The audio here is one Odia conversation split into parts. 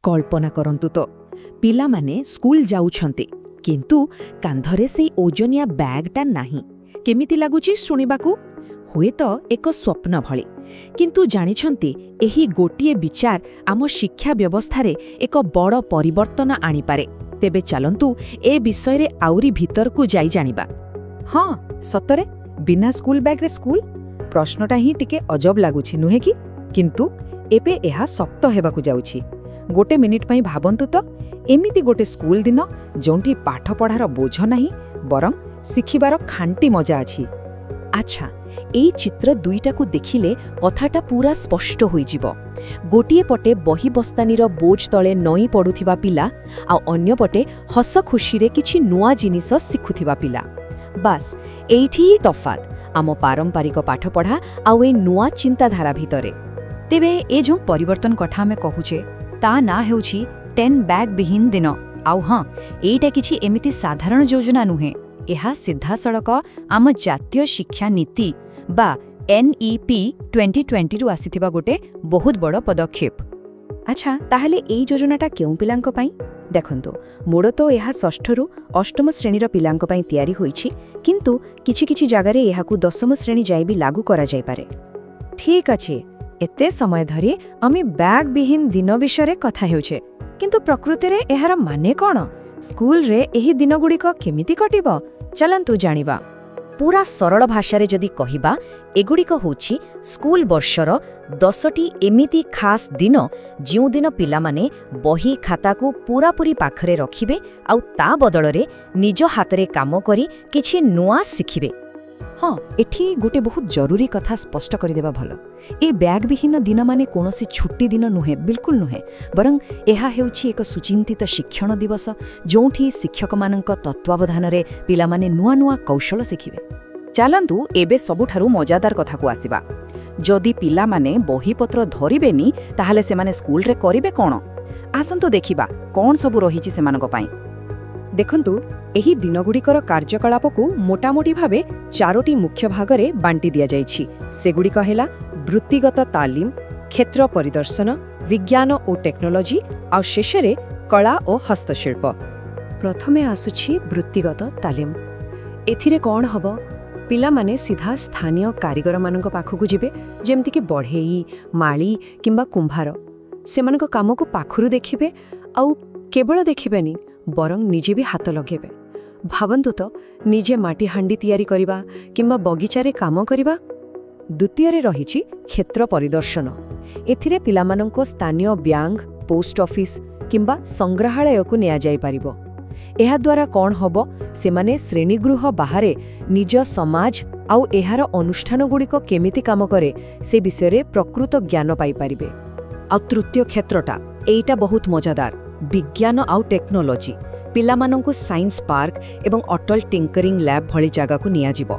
କଳ୍ପନା କରନ୍ତୁ ତ, ପିଲାମାନେ ସ୍କୁଲ ଯାଉଛନ୍ତି, କିନ୍ତୁ କାନ୍ଧରେ ସେଇ ଓଜନିଆ ବ୍ୟାଗ୍ଟା ନାହିଁ। କେମିତି ଲାଗୁଛି ଶୁଣିବାକୁ? ହୁଏତ ଏକ ସ୍ୱପ୍ନ ଭଳି। କିନ୍ତୁ ଜାଣିଛନ୍ତି, ଏହି ଗୋଟିଏ ବିଚାର ଆମ ଶିକ୍ଷା ବ୍ୟବସ୍ଥାରେ ଏକ ବଡ଼ ପରିବର୍ତ୍ତନ ଆଣିପାରେ। ତେବେ ଚାଲନ୍ତୁ, ଏ ବିଷୟରେ ଆହୁରି ଭିତରକୁ ଯାଇ ଜାଣିବା। ହଁ, ସତରେ, ବିନା ସ୍କୁଲ ବ୍ୟାଗ୍ରେ ସ୍କୁଲ? ପ୍ରଶ୍ନଟା ହିଁ ଟିକେ ଅଜବ ଲାଗୁଛି, ନୁହେଁ କି? କିନ୍ତୁ ଏବେ ଏହା ସତ ହେବାକୁ ଯାଉଛି। ଗୋଟେ ମିନିଟ୍ ପାଇଁ ଭାବନ୍ତୁ ତ, ଏମିତି ଗୋଟେ ସ୍କୁଲ ଦିନ ଯେଉଁଠି ପାଠପଢ଼ାର ବୋଝ ନାହିଁ, ବରଂ ଶିଖିବାର ଖାଣ୍ଟି ମଜା ଅଛି। ଆଚ୍ଛା, ଏଇ ଚିତ୍ର ଦୁଇଟାକୁ ଦେଖିଲେ କଥାଟା ପୁରା ସ୍ପଷ୍ଟ ହୋଇଯିବ। ଗୋଟିଏ ପଟେ ବହି ବସ୍ତାନିର ବୋଝ ତଳେ ନଇଁ ପଡ଼ୁଥିବା ପିଲା, ଆଉ ଅନ୍ୟପଟେ ହସ ଖୁସିରେ କିଛି ନୂଆ ଜିନିଷ ଶିଖୁଥିବା ପିଲା। ବାସ୍, ଏଇଠି ହିଁ ତଫାତ୍ ଆମ ପାରମ୍ପରିକ ପାଠପଢ଼ା ଆଉ ଏଇ ନୂଆ ଚିନ୍ତାଧାରା ଭିତରେ। ତେବେ ଏ ଯେଉଁ ପରିବର୍ତ୍ତନ କଥା ଆମେ କହୁଛେ, ତା ନାଁ ହେଉଛି 10 ବ୍ୟାଗ୍ ବିହୀନ ଦିନ। ଆଉ ହଁ, ଏଇଟା କିଛି ଏମିତି ସାଧାରଣ ଯୋଜନା ନୁହେଁ। ଏହା ସିଧାସଳଖ ଆମ ଜାତୀୟ ଶିକ୍ଷା ନୀତି ବା ଏନ୍ଇପି 2020ରୁ ଆସିଥିବା ଗୋଟେ ବହୁତ ବଡ଼ ପଦକ୍ଷେପ। ଆଚ୍ଛା, ତାହେଲେ ଏଇ ଯୋଜନାଟା କେଉଁ ପିଲାଙ୍କ ପାଇଁ? ଦେଖନ୍ତୁ, ମୂଳତଃ ଏହା ଷଷ୍ଠରୁ ଅଷ୍ଟମ ଶ୍ରେଣୀର ପିଲାଙ୍କ ପାଇଁ ତିଆରି ହୋଇଛି, କିନ୍ତୁ କିଛି କିଛି ଜାଗାରେ ଏହାକୁ ଦଶମ ଶ୍ରେଣୀ ଯାଏ ବି ଲାଗୁ କରାଯାଇପାରେ। ଠିକ୍ ଅଛି, ଏତେ ସମୟ ଧରି ଆମେ ବ୍ୟାଗ୍ ବିହୀନ ଦିନ ବିଷୟରେ କଥା ହେଉଛେ, କିନ୍ତୁ ପ୍ରକୃତିରେ ଏହାର ମାନେ କ'ଣ? ସ୍କୁଲରେ ଏହି ଦିନଗୁଡ଼ିକ କେମିତି କଟିବ? ଚାଲନ୍ତୁ ଜାଣିବା। ପୁରା ସରଳ ଭାଷାରେ ଯଦି କହିବା, ଏଗୁଡ଼ିକ ହେଉଛି ସ୍କୁଲ ବର୍ଷର 10ଟି ଏମିତି ଖାସ୍ ଦିନ, ଯେଉଁଦିନ ପିଲାମାନେ ବହି ଖାତାକୁ ପୂରାପୂରି ପାଖରେ ରଖିବେ ଆଉ ତା ବଦଳରେ ନିଜ ହାତରେ କାମ କରି କିଛି ନୂଆ ଶିଖିବେ। ହଁ, ଏଠି ଗୋଟେ ବହୁତ ଜରୁରୀ କଥା ସ୍ପଷ୍ଟ କରିଦେବା ଭଲ। ଏ ବ୍ୟାଗ୍ ବିହୀନ ଦିନ ମାନେ କୌଣସି ଛୁଟି ଦିନ ନୁହେଁ, ବିଲକୁଲ ନୁହେଁ। ବରଂ ଏହା ହେଉଛି ଏକ ସୁଚିନ୍ତିତ ଶିକ୍ଷଣ ଦିବସ, ଯେଉଁଠି ଶିକ୍ଷକମାନଙ୍କ ତତ୍ତ୍ୱାବଧାନରେ ପିଲାମାନେ ନୂଆ ନୂଆ କୌଶଳ ଶିଖିବେ। ଚାଲନ୍ତୁ, ଏବେ ସବୁଠାରୁ ମଜାଦାର କଥାକୁ ଆସିବା। ଯଦି ପିଲାମାନେ ବହିପତ୍ର ଧରିବେନି, ତାହେଲେ ସେମାନେ ସ୍କୁଲରେ କରିବେ କ'ଣ? ଆସନ୍ତୁ ଦେଖିବା କ'ଣ ସବୁ ରହିଛି ସେମାନଙ୍କ ପାଇଁ। ଦେଖନ୍ତୁ, ଏହି ଦିନଗୁଡ଼ିକର କାର୍ଯ୍ୟକଳାପକୁ ମୋଟାମୋଟି ଭାବେ ଚାରୋଟି ମୁଖ୍ୟ ଭାଗରେ ବାଣ୍ଟି ଦିଆଯାଇଛି। ସେଗୁଡ଼ିକ ହେଲା ବୃତ୍ତିଗତ ତାଲିମ, କ୍ଷେତ୍ର ପରିଦର୍ଶନ, ବିଜ୍ଞାନ ଓ ଟେକ୍ନୋଲୋଜି, ଆଉ ଶେଷରେ କଳା ଓ ହସ୍ତଶିଳ୍ପ। ପ୍ରଥମେ ଆସୁଛି ବୃତ୍ତିଗତ ତାଲିମ। ଏଥିରେ କ'ଣ ହେବ? ପିଲାମାନେ ସିଧା ସ୍ଥାନୀୟ କାରିଗରମାନଙ୍କ ପାଖକୁ ଯିବେ, ଯେମିତିକି ବଢ଼େଇ, ମାଳି କିମ୍ବା କୁମ୍ଭାର। ସେମାନଙ୍କ କାମକୁ ପାଖରୁ ଦେଖିବେ, ଆଉ କେବଳ ଦେଖିବେନି, ବରଂ ନିଜେ ବି ହାତ ଲଗେଇବେ। ଭାବନ୍ତୁ ତ, ନିଜେ ମାଟି ହାଣ୍ଡି ତିଆରି କରିବା କିମ୍ବା ବଗିଚାରେ କାମ କରିବା। ଦ୍ୱିତୀୟରେ ରହିଛି କ୍ଷେତ୍ର ପରିଦର୍ଶନ। ଏଥିରେ ପିଲାମାନଙ୍କୁ ସ୍ଥାନୀୟ ବ୍ୟାଙ୍କ, ପୋଷ୍ଟ ଅଫିସ କିମ୍ବା ସଂଗ୍ରହାଳୟକୁ ନିଆଯାଇପାରିବ। ଏହାଦ୍ୱାରା କ'ଣ ହେବ? ସେମାନେ ଶ୍ରେଣୀଗୃହ ବାହାରେ ନିଜ ସମାଜ ଆଉ ଏହାର ଅନୁଷ୍ଠାନଗୁଡ଼ିକ କେମିତି କାମ କରେ, ସେ ବିଷୟରେ ପ୍ରକୃତ ଜ୍ଞାନ ପାଇପାରିବେ। ଆଉ ତୃତୀୟ କ୍ଷେତ୍ରଟା, ଏଇଟା ବହୁତ ମଜାଦାର, ବିଜ୍ଞାନ ଆଉ ଟେକ୍ନୋଲୋଜି। ପିଲାମାନଙ୍କୁ ସାଇନ୍ସ ପାର୍କ ଏବଂ ଅଟଲ ଟିଙ୍କରିଂ ଲ୍ୟାବ୍ ଭଳି ଜାଗାକୁ ନିଆଯିବ।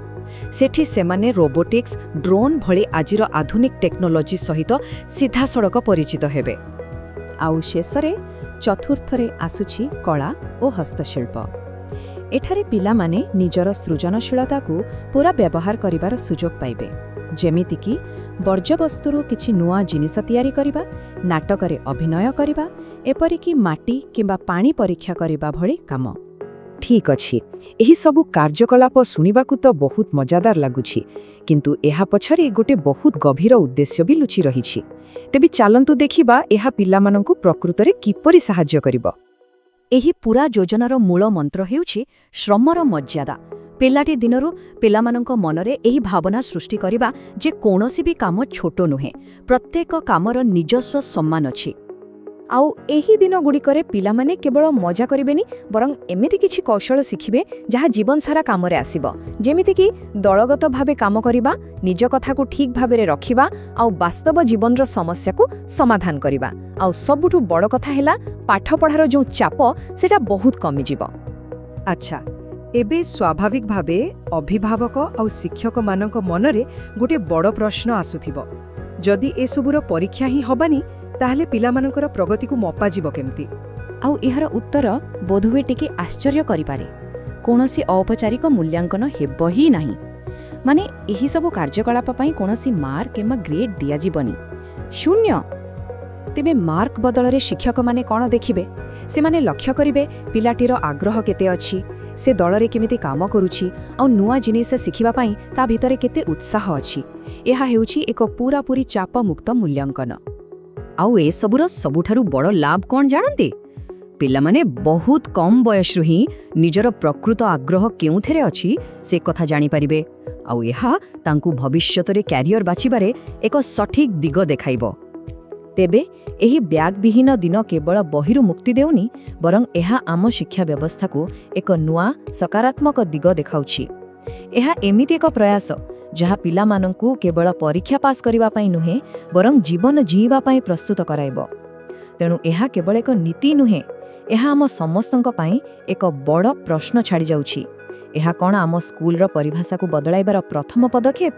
ସେଠି ସେମାନେ ରୋବୋଟିକ୍ସ, ଡ୍ରୋନ୍ ଭଳି ଆଜିର ଆଧୁନିକ ଟେକ୍ନୋଲୋଜି ସହିତ ସିଧାସଳଖ ପରିଚିତ ହେବେ। ଆଉ ଶେଷରେ ଚତୁର୍ଥରେ ଆସୁଛି କଳା ଓ ହସ୍ତଶିଳ୍ପ। ଏଠାରେ ପିଲାମାନେ ନିଜର ସୃଜନଶୀଳତାକୁ ପୂରା ବ୍ୟବହାର କରିବାର ସୁଯୋଗ ପାଇବେ, ଯେମିତିକି ବର୍ଜ୍ୟବସ୍ତୁରୁ କିଛି ନୂଆ ଜିନିଷ ତିଆରି କରିବା, ନାଟକରେ ଅଭିନୟ କରିବା, ଏପରିକି ମାଟି କିମ୍ବା ପାଣି ପରୀକ୍ଷା କରିବା ଭଳି କାମ। ଠିକ୍ ଅଛି, ଏହି ସବୁ କାର୍ଯ୍ୟକଳାପ ଶୁଣିବାକୁ ତ ବହୁତ ମଜାଦାର ଲାଗୁଛି, କିନ୍ତୁ ଏହା ପଛରେ ଗୋଟେ ବହୁତ ଗଭୀର ଉଦ୍ଦେଶ୍ୟ ବି ଲୁଚି ରହିଛି। ତେବେ ଚାଲନ୍ତୁ ଦେଖିବା, ଏହା ପିଲାମାନଙ୍କୁ ପ୍ରକୃତରେ କିପରି ସାହାଯ୍ୟ କରିବ। ଏହି ପୂରା ଯୋଜନାର ମୂଳ ମନ୍ତ୍ର ହେଉଛି ଶ୍ରମର ମର୍ଯ୍ୟାଦା। ପିଲାଟି ଦିନରୁ ପିଲାମାନଙ୍କ ମନରେ ଏହି ଭାବନା ସୃଷ୍ଟି କରିବା ଯେ କୌଣସି ବି କାମ ଛୋଟ ନୁହେଁ, ପ୍ରତ୍ୟେକ କାମର ନିଜସ୍ୱ ସମ୍ମାନ ଅଛି। ଆଉ ଏହି ଦିନଗୁଡ଼ିକରେ ପିଲାମାନେ କେବଳ ମଜା କରିବେନି, ବରଂ ଏମିତି କିଛି କୌଶଳ ଶିଖିବେ ଯାହା ଜୀବନସାରା କାମରେ ଆସିବ, ଯେମିତିକି ଦଳଗତ ଭାବେ କାମ କରିବା, ନିଜ କଥାକୁ ଠିକ୍ ଭାବରେ ରଖିବା ଆଉ ବାସ୍ତବ ଜୀବନର ସମସ୍ୟାକୁ ସମାଧାନ କରିବା। ଆଉ ସବୁଠୁ ବଡ଼ କଥା ହେଲା, ପାଠପଢ଼ାର ଯେଉଁ ଚାପ, ସେଟା ବହୁତ କମିଯିବ। ଆଚ୍ଛା, ଏବେ ସ୍ୱାଭାବିକ ଭାବେ ଅଭିଭାବକ ଆଉ ଶିକ୍ଷକମାନଙ୍କ ମନରେ ଗୋଟେ ବଡ଼ ପ୍ରଶ୍ନ ଆସୁଥିବ। ଯଦି ଏସବୁର ପରୀକ୍ଷା ହିଁ ହବାନି, ତାହେଲେ ପିଲାମାନଙ୍କର ପ୍ରଗତିକୁ ମପାଯିବ କେମିତି? ଆଉ ଏହାର ଉତ୍ତର ବୋଧହୁଏ ଟିକେ ଆଶ୍ଚର୍ଯ୍ୟ କରିପାରେ। କୌଣସି ଔପଚାରିକ ମୂଲ୍ୟାଙ୍କନ ହେବ ହିଁ ନାହିଁ। ମାନେ ଏହିସବୁ କାର୍ଯ୍ୟକଳାପ ପାଇଁ କୌଣସି ମାର୍କ କିମ୍ବା ଗ୍ରେଡ୍ ଦିଆଯିବନି, ଶୂନ୍ୟ। ତେବେ ମାର୍କ ବଦଳରେ ଶିକ୍ଷକମାନେ କ'ଣ ଦେଖିବେ? ସେମାନେ ଲକ୍ଷ୍ୟ କରିବେ ପିଲାଟିର ଆଗ୍ରହ କେତେ ଅଛି, ସେ ଦଳରେ କେମିତି କାମ କରୁଛି ଆଉ ନୂଆ ଜିନିଷ ଶିଖିବା ପାଇଁ ତା ଭିତରେ କେତେ ଉତ୍ସାହ ଅଛି। ଏହା ହେଉଛି ଏକ ପୂରାପୂରି ଚାପମୁକ୍ତ ମୂଲ୍ୟାଙ୍କନ। ଆଉ ଏସବୁର ସବୁଠାରୁ ବଡ଼ ଲାଭ କ'ଣ ଜାଣନ୍ତି? ପିଲାମାନେ ବହୁତ କମ୍ ବୟସରୁ ହିଁ ନିଜର ପ୍ରକୃତ ଆଗ୍ରହ କେଉଁଥିରେ ଅଛି ସେ କଥା ଜାଣିପାରିବେ, ଆଉ ଏହା ତାଙ୍କୁ ଭବିଷ୍ୟତରେ କ୍ୟାରିୟର ବାଛିବାରେ ଏକ ସଠିକ୍ ଦିଗ ଦେଖାଇବ। ତେବେ ଏହି ବ୍ୟାଗ୍ବିହୀନ ଦିନ କେବଳ ବହିରୁ ମୁକ୍ତି ଦେଉନି, ବରଂ ଏହା ଆମ ଶିକ୍ଷା ବ୍ୟବସ୍ଥାକୁ ଏକ ନୂଆ ସକାରାତ୍ମକ ଦିଗ ଦେଖାଉଛି। ଏହା ଏମିତି ଏକ ପ୍ରୟାସ ଯାହା ପିଲାମାନଙ୍କୁ କେବଳ ପରୀକ୍ଷା ପାସ୍ କରିବା ପାଇଁ ନୁହେଁ, ବରଂ ଜୀବନ ଜିଇଁବା ପାଇଁ ପ୍ରସ୍ତୁତ କରାଇବ। ତେଣୁ ଏହା କେବଳ ଏକ ନୀତି ନୁହେଁ, ଏହା ଆମ ସମସ୍ତଙ୍କ ପାଇଁ ଏକ ବଡ଼ ପ୍ରଶ୍ନ ଛାଡ଼ିଯାଉଛି। ଏହା କ'ଣ ଆମ ସ୍କୁଲର ପରିଭାଷାକୁ ବଦଳାଇବାର ପ୍ରଥମ ପଦକ୍ଷେପ?